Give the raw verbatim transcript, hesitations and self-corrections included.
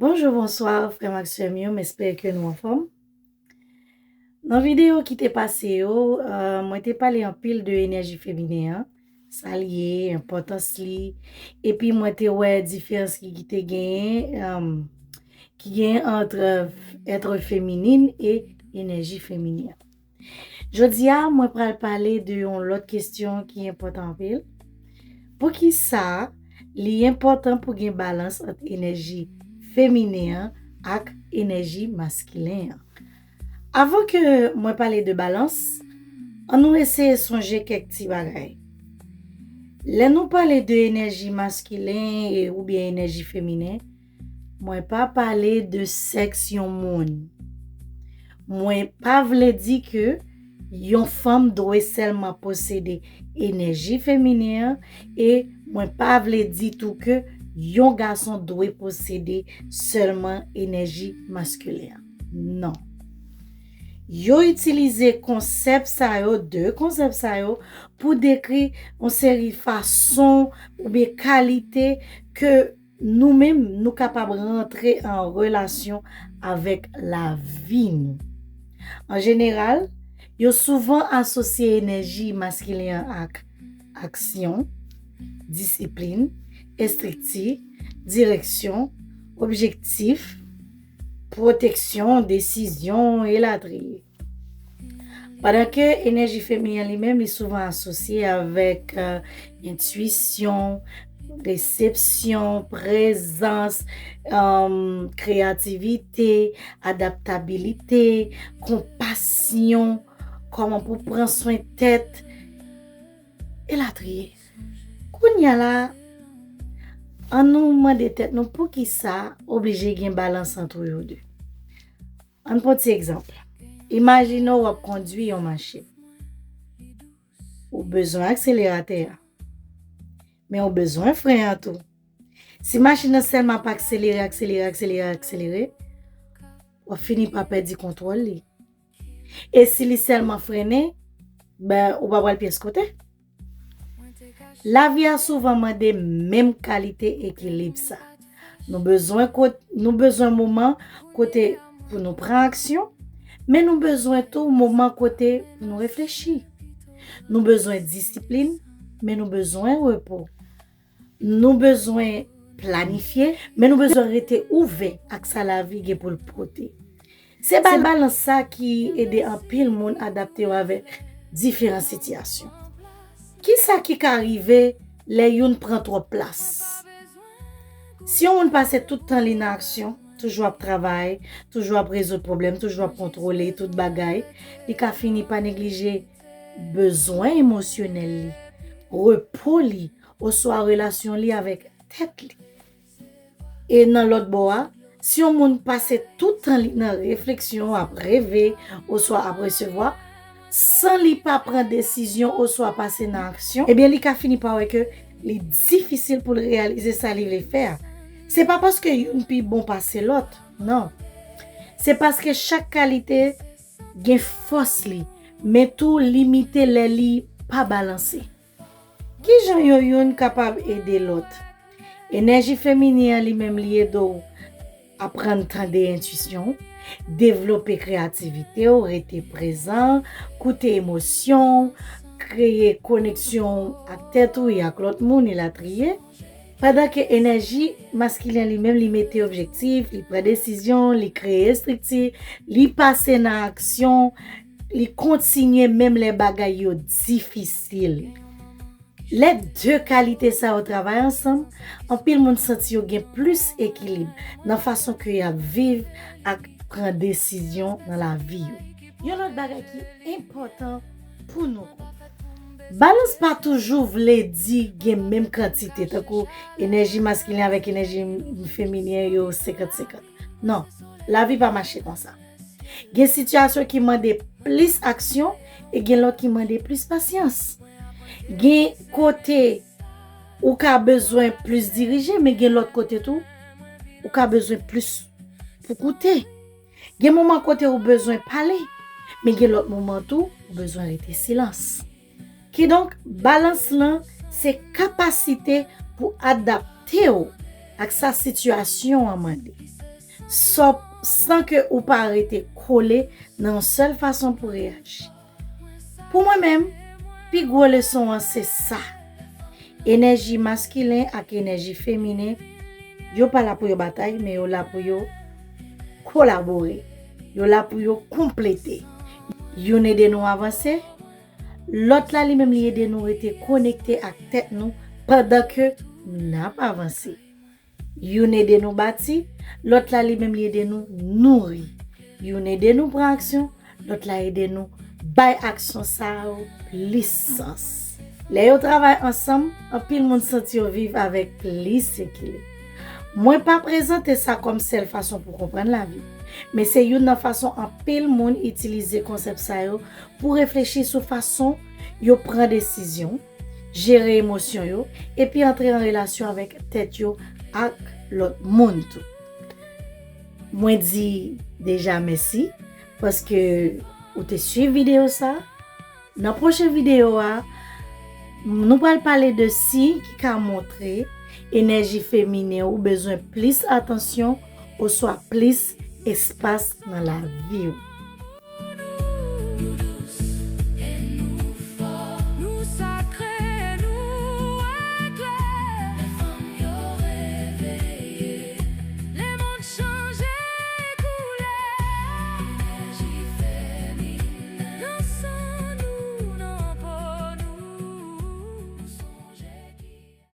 Bonjou, bonswa, frè m ak sè m yo, m espere ke nou anfòm. Nan videyo ki te pase yo, euh, mwen te pale anpil de enèji feminen an, sa l ye, enpòtans li, epi mwen te wè diferans ki, ki te genyen, euh, ki genyen ant èt feminin e enèji feminen an. Jodi a, mwen pral pale de yon lòt kesyon ki enpòtan anpil. Poukisa li enpòtan pou gen balans ant enèji feminen an ak enèji maskilen an? Avan ke mwen pale de balans, ann nou eseye sonje kèk ti bagay. Lè nou pale de enèji maskilen e, oubyen enèji feminen, mwen pa pale de sèks yon moun. Mwen pa vle di ke yon fanm dwe sèlman posede enèji feminen an, e mwen pa vle di tou ke yon gason dwe posede sèlman enèji maskilen an. Non. Yo itilize konsèp sa yo, de konsèp sa yo, pou dekri yon seri fason oubyen kalite ke nou menm, nou kapab rantre an relasyon avèk lavi nou. An jeneral, yo souvan asosye enèji maskilen an ak aksyon, disiplin, estrikti, direksyon, objektif, pwoteksyon, desizyon, elatriye. Pandan ke enèji feminen an li menm, li souvan asosye avèk, euh, entwisyon, resepsyon, prezans, euh, kreyativite, adaptabilite, konpasyon, kòman pou pran swen tèt, elatriye. Kounye a la, ann nou mande tèt nou poukisa oblije gen balans ant yo de. Ann pran ti egzanp. Imajine w ap kondwi yon machin. Ou bezwen akseleratè a, men ou bezwen fren an tou. Si machin nan sèlman ap akselere, akselere, akselere, akselere, w ap fini pa pèdi kontwòl li. E si li sèlman frennen, ben, ou pa pral pyès kote. Lavi a souvan mande menm kalite ekilib sa. Nou bezwen kot-, nou bezwen moman kote pou nou pran aksyon, men nou bezwen tou moman kote pou nou reflechi. Nou bezwen disiplin, men nou bezwen repo. Nou bezwen planifye, men nou bezwen rete ouvè ak sa lavi gen pou l pote. Se ba-, se balans sa ki ede anpil moun adapte yo avèk diferan sitiyasyon. Kisa ki ka rive lè youn pran twòp plas? Si yon moun pase tout tan li nan aksyon, toujou ap travay, toujou ap rezoud pwoblèm, toujou ap kontwole tout bagay, li ka fini pa neglije bezwen emosyonèl li, repo li, oswa relasyon li avèk tèt li. E nan lòt bò a, si yon moun pase tout tan li nan refleksyon, ap reve, oswa ap resevwa, san li pa pran desizyon oswa pase nan aksyon, ebyen, li ka fini pa wè ke li difisil pou l reyalize sa li vle fè a. Se pa paske youn pi bon pase lòt, non. Se paske chak kalite gen fòs li, men tou limite lè li pa balanse. Kijan yo youn kapab ede lòt? Enèji feminen an li menm li ede w aprann tande entwisyon w, devlope kreyativite w, rete prezan, koute emosyon w, kreye koneksyon w ak tèt ou e ak lòt moun, elatriye. Pandan ke enèji maskilen li menm, li mete objektif, li pran desizyon, li kreye estrikti, li pase nan aksyon, li kontinye menm lè bagay yo difisil. Lè de kalite sa yo travay ansanm, anpil moun santi yo gen plis ekilib nan fason ke y ap viv ak pran desizyon nan lavi yo. Yon lòt bagay ki enpòtan pou nou konprann. Balans pa toujou vle di gen menm kantite, tankou enèji maskilen avèk enèji feminen yo senkant senkant. Non, lavi pa mache konsa. Gen sitiyasyon ki mande plis aksyon e gen lòt ki mande plis pasyans. Gen kote ou ka bezwen plis dirije, men gen lòt kote tou, ou ka bezwen plis pou koute. Gen moman kote ou bezwen pale, men gen lòt moman tou, ou bezwen rete silans. Kidonk, balans lan se kapasite pou adapte w ak sa sitiyasyon an mande. san, san ke ou pa rete kole nan yon sèl fason pou reyaji. Pou mwen menm, pi gwo leson an se sa. Enèji maskilen ak enèji feminen, yo pa la pou yo batay, men yo la pou yo kolabore. Yo la pou yo konplete. Youn ede nou avanse, lòt la li menm li ede nou rete konekte ak tèt nou pandan ke n ap avanse. Youn ede nou bati, lòt la li menm li ede nou nouri. Youn ede nou pran aksyon, lòt la ede nou bay aksyon sa yo plis sans. Lè yo travay ansanm, anpil moun santi yo viv avèk plis ekilib. Mwen pa prezante sa kòm sèl fason pou konprann lavi, men se youn nan fason anpil moun itilize konsèp sa yo pou reflechi sou fason yo pran desizyon, jere emosyon yo, epi antre an relasyon avèk tèt yo ak lòt moun tou. Mwen di deja mèsi paske ou te swiv videyo sa. Nan pwochen videyo a, nou pral pale de siy ki ka montre enèji feminen ou bezwen plis atansyon oswa plis espas nan lavi w.